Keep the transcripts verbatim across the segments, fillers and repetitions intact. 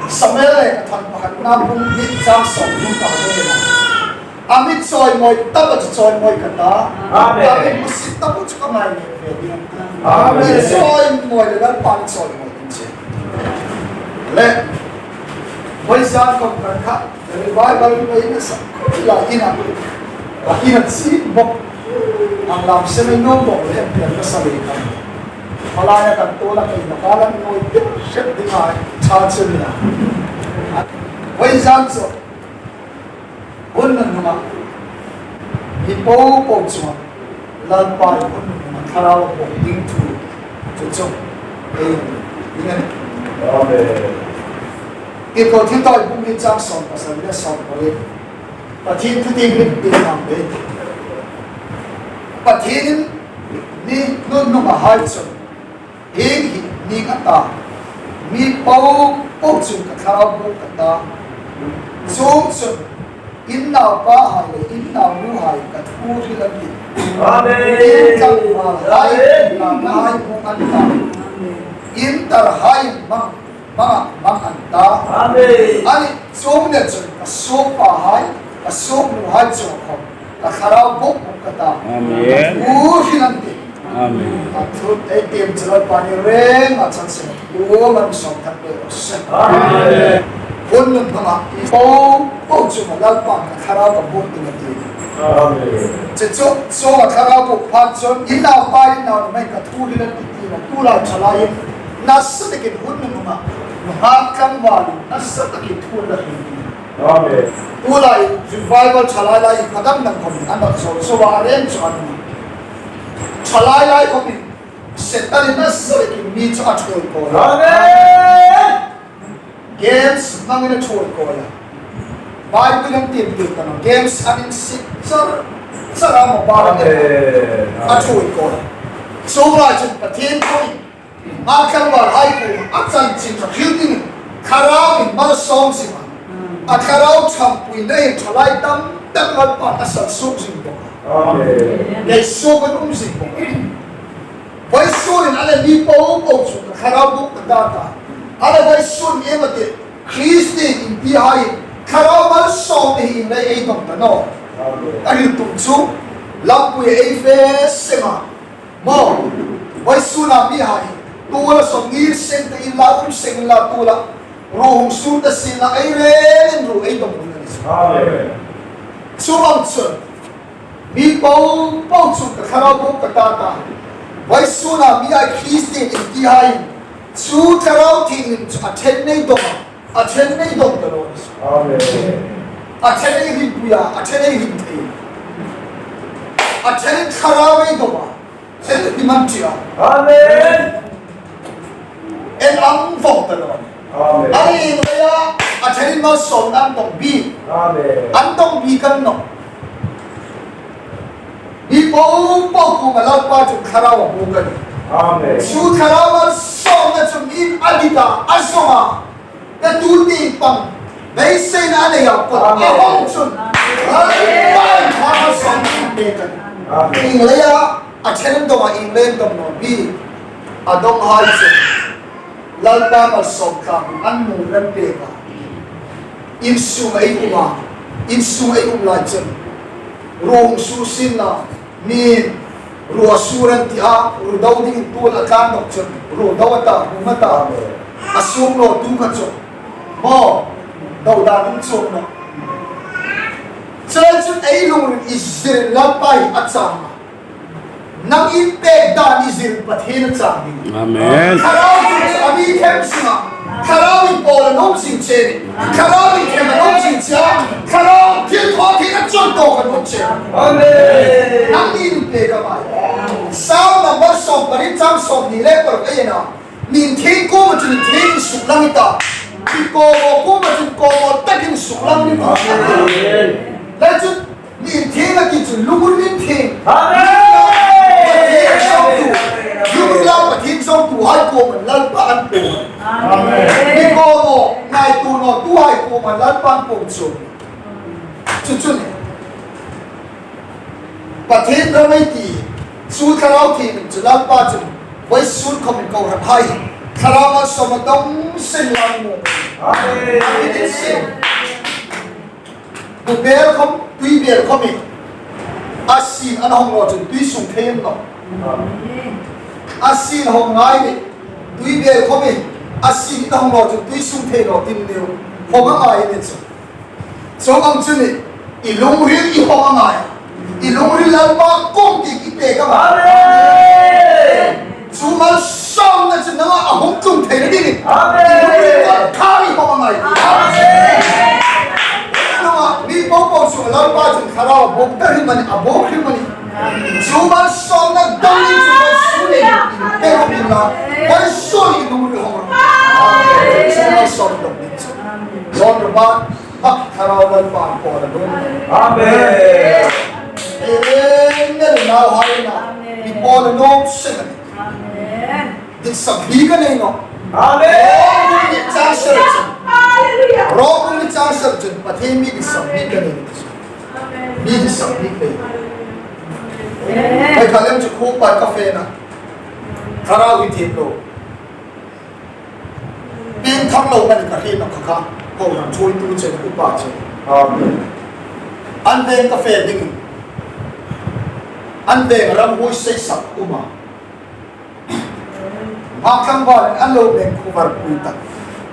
Samuel lekhathawn pakhatna bung hni chang sawmthum ka hmu a. A mi chawimawi ta pha chu chawimawi ka ta. Amen. A mi hmusit ta pha chu ka ngai ngei ve ding. Amen. Mi chawimawi le Lalpa mi chawimawi ding che. Le, vawisun khom kan kha, revival ni pei nasa khom la ina. Ka ina chi bok. Ang lam se mai no bok le, pian ka sa le ka. Malaya kan tawna kei na ka lan noi pit sep ding ai, ṭha che ni a. Vawisun chu, hun nunhnunga, mi po po chunga, Lalpa hun nunhnunga Thlarau bok ding thu, chu chu, ei, ding a nih. Amen. Kawlthilthawi bung hni chang sawm pasari le sawm pariet. Pathien thu tieng rik ding ang dei. Pathienin mi nunhnungahai chun, hieng hi ning a ta, mi po po chun ka Thlarau buk ka ta. Chuongchun, in naupahai le in naunuhai ka thu hril an tih. Amen. In tlangvalhai, in naunuhai hmung an ta. In tarhai mang, mang, mang an ta. Amen. Ani chuong le chun ka suokpahai, ka suoknuhai chunga khom ka Thlarau buk buk ka ta. Amen. Thu hril an tih. Amen. A thu ei tiem chu Lalpa ni reng a chan seng. Thu man sawm thak pe ro se. Amen. Hun nunhnunga i po po chunga Lalpa ka Thlarau ka buk ding a ti. Amen. Chu chu, chu a Thlarau buk phat chun, in naupa in naunu mai ka thu hril an tih ti la, tulai ṭhalai in, nasa takin hun nunhnunga, nunghak tlangvalin, nasa takin thu la hril. Amen. Tulai revival ṭhalai lai ka dam dam khom an dam zo zo a rem chu an. Ṭhalai lai khom in Setanin nasa takin mi chu a ṭhuoi ko. Amen. Games hmangin a ṭhuoi ko. Bible an tiem tiem ta naw. Games an insik char char a mobile. Amen. A ṭhuoi ko. Chuonglai chun Pathien khom a tlangvalhai kuoma chanchin hril ding, Thlarauin malsawm zing a. A Thlarau ṭhangpuinain ṭhalai tam tak Lalpan a sal suok zing bok. Amen. Nei suok an um zing bok. Vawisun hin a le mi po po chu ka Thlarau buk ka ta ta. A le vawisun iem a tih, Kristien intihai Thlarau malsawm hi ieng leiin ei dawng ta naw. Amen. A hril tum chu, lampui ei fe seng a. Maw, vawisuna mihai, tuola sawm ngir seng ta inla, um seng inla tuola, ruo hung sur ta sienla, ei rengin ruo ei dawng ding a ni. Amen. Chuong chun, mi po po chu ka Thlarau buk ka ta ta. Vawisuna mihai Kristien intihai, chu Thlarau Thienghlim chu a ṭhen nei dawng a, a ṭhen nei dawng ta lo. Amen. A ṭhen ei hrietpui a, a ṭhen ei hriet thei. A ṭhen Thlarau ei dawng a. Thil hi man ṭi a. Amen. Ei ang vawng ta lo. Amen. A ni leia, a ṭhenin malsawmna an dawng bik. Amen. An dawng bik kan naw. Mi po po kuoma Lalpa chun Thlarau a buk a nih. Amen. Chu Thlarau malsawmna chu mi'n a dit a, a zawng a. Ka tu tieng pang, beiseina a nei a, pot a hawng chun. Amen. Lalpa in Thlarau sawm pek a nih. Amen. Ieng leia a ṭhen an dawng a, ieng leia an dawng naw bik. A dawnghai chu Lalpa malsawm tlangin an mu an pek a. Insunga ei um a, insunga ei um lai chun ruo hung sur sienla, mi ruo sur an ti a, ruo do dingin tuol a tlan dawk chun, ruo do a ta, hung a ta. A suok naw tu kha chu. Maw, do dan in chuong naw. Chuleiin chun ei lungril i zirin Lalpa hi a chang a. Nangin pek dan i zirin Pathien a chang ding. Amen. Thlarau chu a mi them zing a. Thlarau in pawl a nuom zing che. Thlarau in them a nuom zing che. Thlarau thilthawtheina chun tawk a nuom che. Amen. Nangin pek a ngai. Sam number sawm pariet chang sawmhni le paruk ei en a. Mi inthieng kuoma chun inthieng insuklang i ta. Mi kawmaw kuoma chun kawmaw takin insuklang i ta. Amen. Le chu Mi inthieng a ti chu lungril inthieng. Amen. Lungril lam Pathien zawngtu. Lungril lam Pathien zawngtuhai kuoma Lalpan an pawm. Amen. Mi kawmaw, ngaituo nawtuhai kuoma Lalpan an pawm chu. Chu chu nih. Pathien ram ei ti. Chu Thlarau Thienghlim chu Lalpa chun. Vawisun khawmin kohrana hai. Thlarau malsawmna dong seng lang mo. Amen. Amen. Bupel khawm, tuibel khawm hi a sin an hawng naw chun tui sung thei naw. A sin hawng ngai ni, tuibel khawm hi a sin an hawng naw chun tui sung thei naw ti ni. Hawng a ngai ni chu. Chuong ang chu ni, i lungril i hawng a ngai. I lungril Lalpa kuom ti i pek a ngai. Amen. Chu malsawmna chu nanga a hung tlung theina dingin. Amen. I lungril kawtkhar i hawng a ngai. Amen. Nanga mi popo chu Lalpa chun Thlarau a buk ta hrim a ni, a buk hrim a ni. Chu malsawmna dong ni chu vawisun ni, i pe hawng ni la. Vawisun i lungril hawng. Amen. Chu malsawmna dong ni chu. John Robert. Bak Thlarau Lalpan pawl a nuom. Amen. Amen. Nauhai na. Amen. I pawl a nuom seng. Amen. Dik sak bik a nei naw. Amen. Rom bung hni chang sari chun. Hallelujah. Rom bung hni chang sari chun. Pathien mi dik sak bik a nei naw. Amen. Mi dik sak bik nei. Amen. Hei kha lem chu khuo pa ka fe na. Thlarau hi thiem lo. Piengthar lo mani ka hriet nawh kha kha, kohran ṭhuoitu chen upa chen. Amen. An veng ka fe ding. An veng ramhuoi sei sak um a. Hmar tlangvalin an lo meng khuovar pui ta.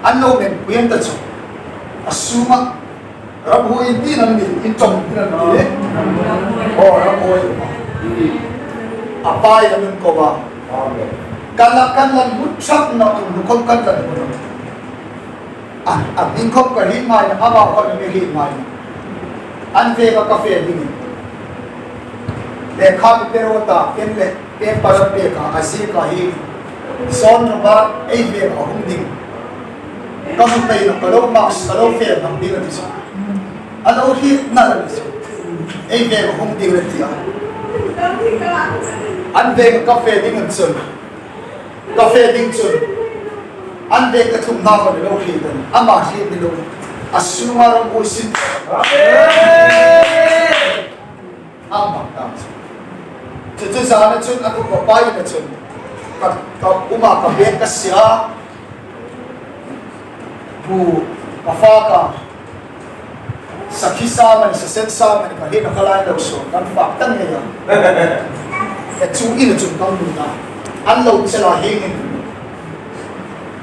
An lo meng pui an ta chu. A sunga Ramhuoi ti nan ni, in chawm ti nan ni. Aw, ramhuoi. A pai nan ko ba. Kan la, kan la mut chak na in khom kan la mut. A, a ding khom ka hriet ngai na, a ba khom mi hriet ngai na. An fe ka ka fe ding. Lekha mi pe ro ta, ken le. Paper a pek a, a ziek a hi, John Robert ei veng a hung ding. Ka hmu pei naw, ka lo mask, ka lo fe nang ding a ti chu. A lo hriet nal a ni chu. Ei veng a hung ding a ti a. An veng ka fe ding an chun. Ka fe ding chun. An veng ka tlung hna kha lo hriet a ni. Ama hriet ni lo. A sunga ram ui sin. Amen. Ang bang ta. Chu chu zana chun a upa pa ina chun. Ka, ka uma ka bag ka sia. Bu ka fa ka. Sakhi sa mani, sasen sa mani ka hina ka lai lo so. Kan fa tan nge ya. Ka chu ina chun kan bu ta. An lo chela hi ni.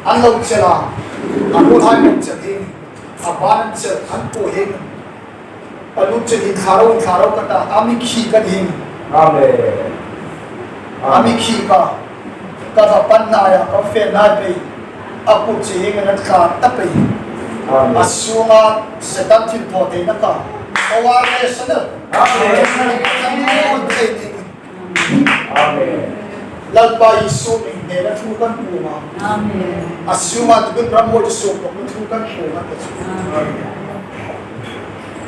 An lo chela. An lo hai lo chela hi ni. A ban an chela, an ko hi ni. Ka lu chu hin thla ro, thla ro ka ta, a mi khi ka ding. Amen. A mi khi ka, ka va pan nai a, ka fe nai pei. A kut chu hin a tla ta pei. Amen. A sunga Setan thil thaw theina ka. Ka wa le sa na. Amen. Ka mi ko thei ding. Amen. Lalpa Isu hming hnena thu kan puong a. Amen. A sunga tu kan ram hoi chu suok kan thu kan puong a ta chu. Amen.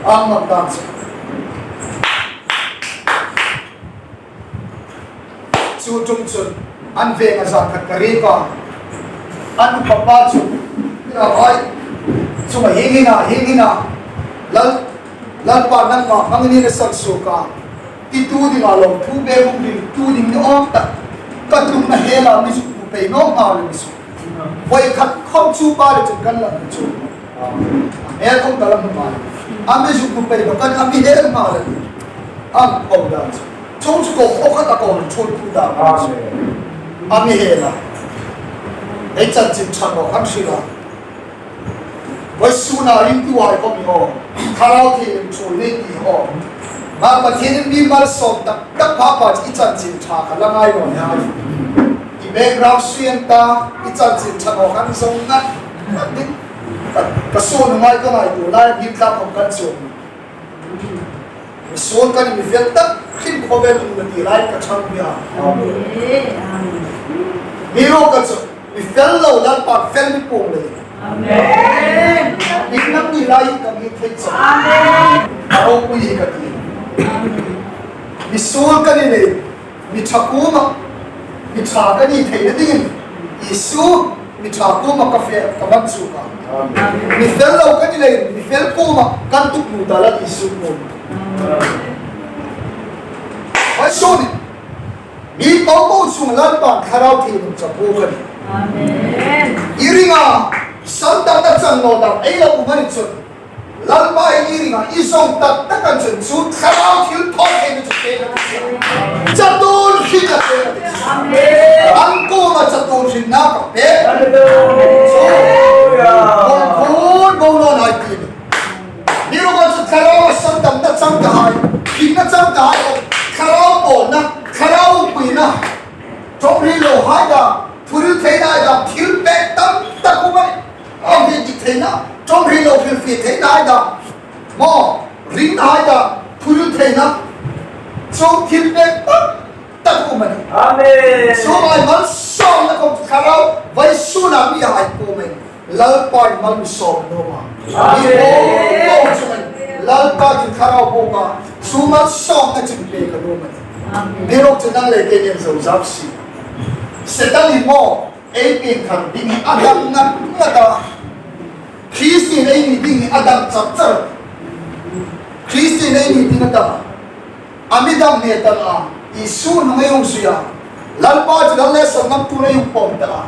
Ang mak dan chu. Chu tum chun an veng a zan khat ka ri ka. An papa chu. Ai. Chu ma hi ni na, hi ni na. Lal, Lalpa nangma hmangin a san suok a. Ti tu ding a lo, thu be hung ding, tu ding ni awm tak. Ka tlungna hela mi zuk bu pei nawk a le mi zuk. Voi khat khom chu pa le chu kan lam chu. He khom ka lam ma. A mi zuk bu pei nawk kan a mi hel ma le. Am ko da chu. Chung chu ko ko khat a ko chu tu da. A mi hela. Ei chanchin chan lo kan si la. Vawisuna ringtuhai khom hi aw, Thlarau Thienghlim ṭhuoi nei ti hi aw. Mani Pathienin mi malsawm tak tak pha pha chu i chanchin ṭha kha la ngai naw ni hai. I background sui an ta, i chanchin ṭha naw khan zong ngat ngat ding. Ka, ka suol ngai ka ngaituo lai, hlim tlang khom kan chuong. Mi suol ka ni, mi fel tak hrim khawvel um ka ti lai ka chang bia. Amen. Mi ro ka chu, mi fel lo Lalpa fel mi puong le. Amen. Mi nang ni lai ka mi thei chu. Amen. Ka ropui ka ti. Mi suol ka ni le. Mi ṭha kuoma, mi ṭha ka ni theina dingin, Isu, mi ṭha kuoma ka fe, ka van chu ka. Amen. Mi fel lo ka ni leiin, mi fel kuoma kan tukluo ta Lal Isu kuom. Amen. Vawisun ni, mi popo chunga Lalpan Thlarau Thienghlim chapo ka ni. Amen. I ringa sandamna chang naw dam ei lo um a ni chun, Lalpa i ringa i zong tak tak a ni chun chu thlarau thilthawtheina chu pêk a tih. Chatuon hring a pêk a tih. Amen. An kuoma chatuon hringna ka pêk. Hallelujah. Chu, kawng khuon bo naw ngai ti. Ni ruok chu thlarau sandamna chang ta hai, hringna chang ta hai, thlarau pawlna, thlarau puina, ṭawng hre lo hai dam, thuhril theina hai dam, thil pêk tam tak um a nih. A hriet dik theina, ṭawng hre lo hrilfie theina hai dam, maw, ring hai dam, thuhril theina, chuong thil pêk tam tak um a nih. Amen. Chuong hai malsawmna khawm thlarau vawisuna mihai kuomah Lalpa'n mal mi sawm nuom a. Amen. Mi po po chungah Lalpa chu thlarau bawk a, chu malsawmna chu pêk a nuom a nih. Amen. Ni ruok chu nang le kei ni zozau si. Setan in maw, ei piengthar ding hi a dang ngat ngat a. Kristien ei ni ding hi a dang char char. Kristien ei ni ding a dang a. A mi dam hne ta a, Isu hnung ei hung zui a. Lalpa chu dang le sandamtu ei hung pawm ta a.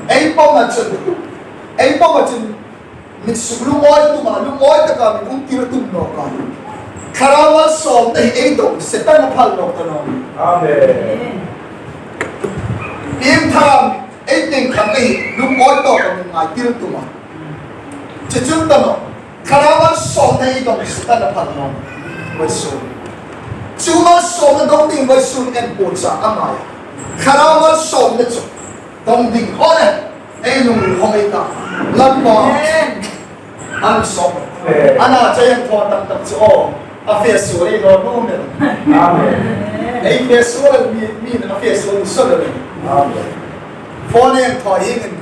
Ei pawm a chun, ei pawm a chun, mit suk lungawi tum a, lungawi taka min hung tir tum nawk a. Thlarau malsawmna hi ei dawng, Setan a phal nawk ta naw. Amen. Piengthar, ei piengthar hi lungawi taka min ngai tir tum a. Chu chu ta naw. Thlarau malsawmna ei dawng Setan a phal naw. Vawisun. Chu malsawmna dawng ding vawisun en po cha a ngai. Thlarau malsawmna chu dawng ding aw le. Ei lungril hawng ei ta. Lalpa. Amen. An sawm. Amen. Ana chei an thaw tak tak chu aw. A fe suol ei lo nuom el. Amen. Ei fe suol mi, mi a fe suol suol el. Amen. Phone ei thaw hi ngin.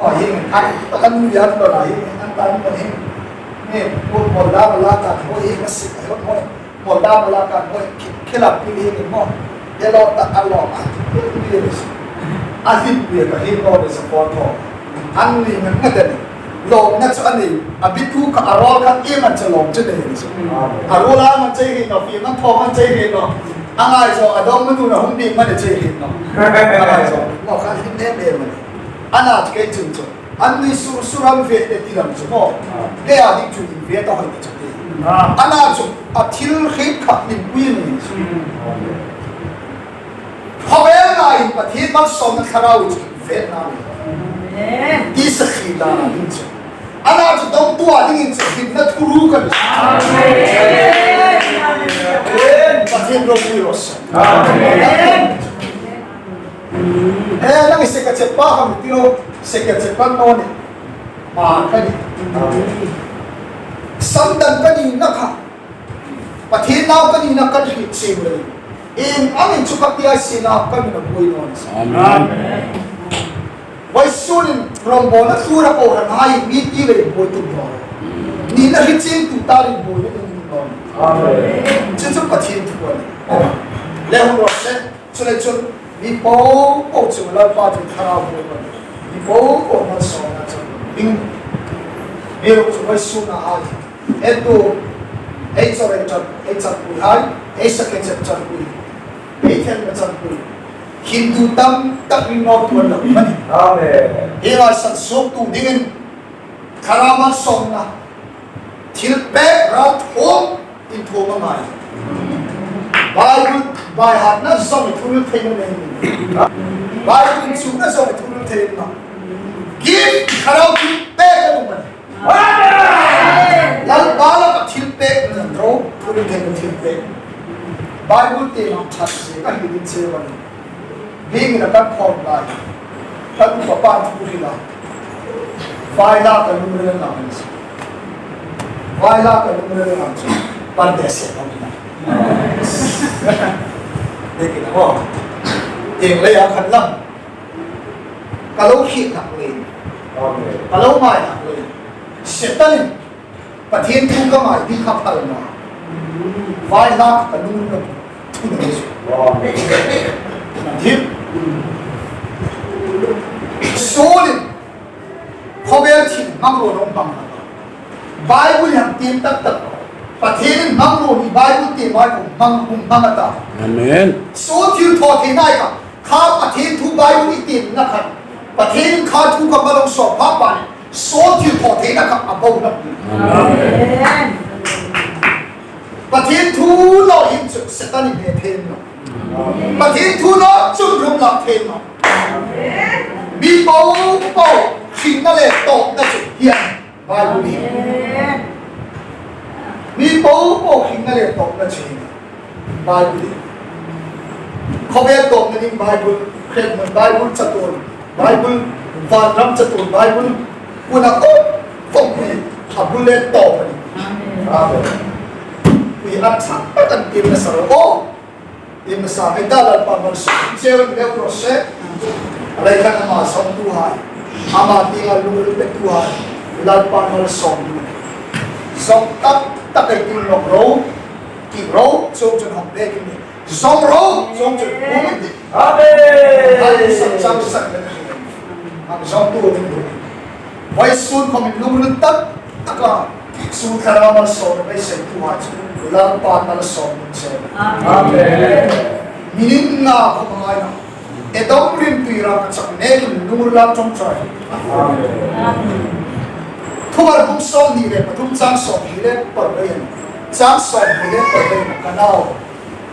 Aw, hi, an, an mi yan lo la, hi, an tan lo hi. Ni, mo, mo la, mo la ka, mo hi, ma si, mo, mo, mo la, mo la ka, mo, ki, ki la, ki hi, mo. Ye lo ta, a lo, a, ki, ki, ki, a hi, ki, ka hi, mo, de sa, ko, ko. An ni, nga, nga, de, lo, na, chu, an ni, a bi tu ka, a ro ka, i, man, chu, lo, chu, de, chu. A ro la, man, che, hi, no, fi, man, tho, man, che, hi, no. A ngai zo, a dawng, man, tu, na, hung, bi, man, che, hi, no. A ngai zo, mo, ka, hi, ne, ne, man. Ana chu kei chun chu. An ni sur sur an ve te ti lam chu maw. Kei a dik chu in ve ta hoi ta chu te. Ana chu a thil hriet kha min pui ni chu. Khawvel na in Pathien malsawmna thlarau chu in ve na ni. Ti sa khi ta na ni chu. Ana chu dawngtu a dingin chu hlimna thuru ka ni. Pathien ro pui ro sa. Amen. Eh, nang i secretary pa kha mi ti ro, secretary pa naw ni. Ma ka ni. Sandam ka ni na kha. Pathien nau ka ni na ka hriet chieng le. Ieng angin chu ka ti a si na ka ni na buoi naw ni. Amen. Vawisun in rongbawlna thura ko ra ngai mi ti le buoi tum naw. Ni na hriet chieng tu ta le buoi tum naw. Amen. Chu chu Pathien thu a ni. Le hung ro se. Chuleiin chun mi po po chu Lalpa chu thlarau bawk a nih. Mi po po malsawmna chang ding. Mi ruok chu vawisun a hai. Ei tu, ei chawr ei chan, ei chanpui hai, ei sakechep chanpui, ei thenna chanpui. Hindu tam tak ring nawtu an lo um a nih. Amen. Hi lai san suoktu dingin thlarau malsawmna. Thil pek ral thuom in thuom a ngai. Bible, Bible hatna zong thuhril theina nei. Bible inchukna zong thuhril theina. Gift thlarau thil pek a um a nih. Lalpa laka thil pek ni ro, thuhril theina thil pek. Bible te mang chat se ka hi din che wan. Bieng ina kan khawm lai. Kan upa pa thu hi la. Vai la kan lungril ang ang. Vai la kan lungril ang ang. Pan de se ang na. Bieng ina ho. Ieng lei a khan lam. Ka lo khi nak le. Ka lo mai nak le. Setan in Pathien thu ka ngai ding kha phal naw. Vai la ka lung na thu na chu. Thil. Saul in khawvel thil hmangruo lo hmang a. Bible hang tiem tak tak. Pathien in hmangruo ni Bible tiem ai ko hmang hmang a ta. Amen. Saul thil thaw thei nai ka. Kha Pathien thu Bible i tiem na khan, Pathien kha thu ka malong so pa pa ni, so thil thaw theina kha a bo na. Amen. Pathien thu lo in chu Satan in he thei naw. Pathien thu lo chun rum la thei naw. Mi po po hringna le tawpna chu hian Bible hi. Mi po po hringna le tawpna chu hian Bible hi. Khawvel tawpna ding Bible, khrep mun Bible chatuan, Bible vanram chatuan, Bible kuna ko ko kui a bul le tawp a ni. Amen. Kui a chak tak an tiem nasa ro. Tiem nasa, hei ta Lalpa malsawm cheu lem ro se. A lai khan ama zawngtuhai, ama tienga lungril petuhai, Lalpa malsawm. Zawng tak tak ei tiem lawk ro, ti ro, chuong chun hawng pek in ni. Zawng ro, zawng chun hawng in ni. Amen. Hei sak chang sak le. Ang zawngtu ding ro. Vawisun khawmin lungril tak taka, su thara malsawmna beiseituhai chu Lalpa malsawm che. Amen. Minute nga khawm a ngai naw. Edom riminhnik rama chak nekin lungrila ṭawngṭai. Amen. Thuvar bung sawmhni le pathum chang sawmhni le pariet. Chang sawmhni le pariet ka nau.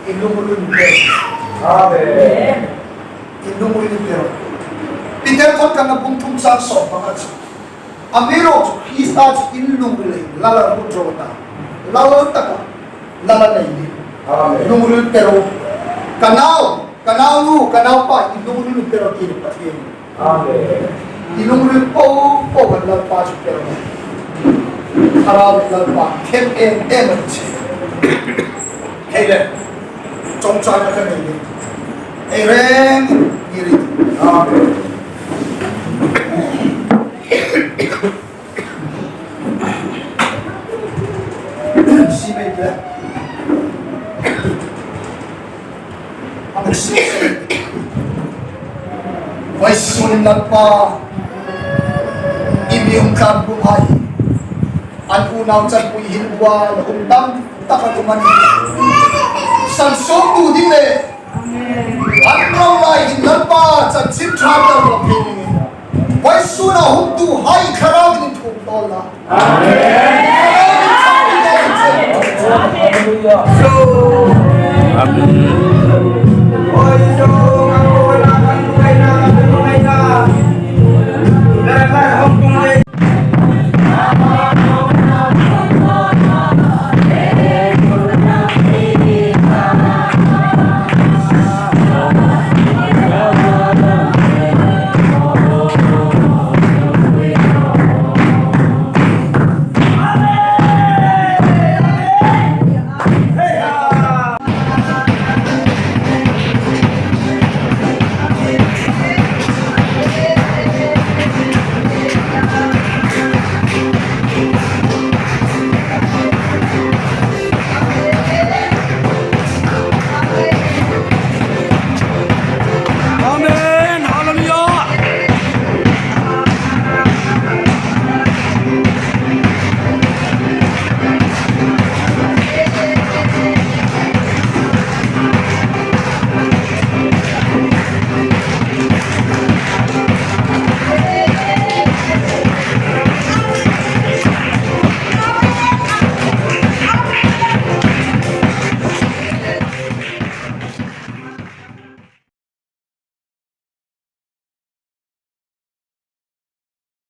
I lungril ni pe ro. Amen. I lungril ni pe ro. Peter thawn khatna bung thum chang sawm panga chu. Amiruokchu Krista chu in lungril ei lal a ru ro ta. Lal taka lal a nei ni. Amen. Lungril pe ro. Ka nau, ka naunu, ka naupa i lungril ni pe ro ti ni Pathien. Amen. I lungril po po kan Lalpa chu pe ro. Thlarau Lalpa, them em em a che. Hei le, ṭawngṭaina ka nei ni. Ei reng ni ri. Amen. Si mai le. Vawisun Lalpa, i mi um tlang bung hai, an unau chanpui hin bual um tam tak a tum a nih. San sawm tu ding le, an ro lai hin Lalpa chanchin ṭha tak lo phe ni. Vawisuna hungtuhai Thlarauin inthuom tawl la. Amen. Hallelujah. Amen.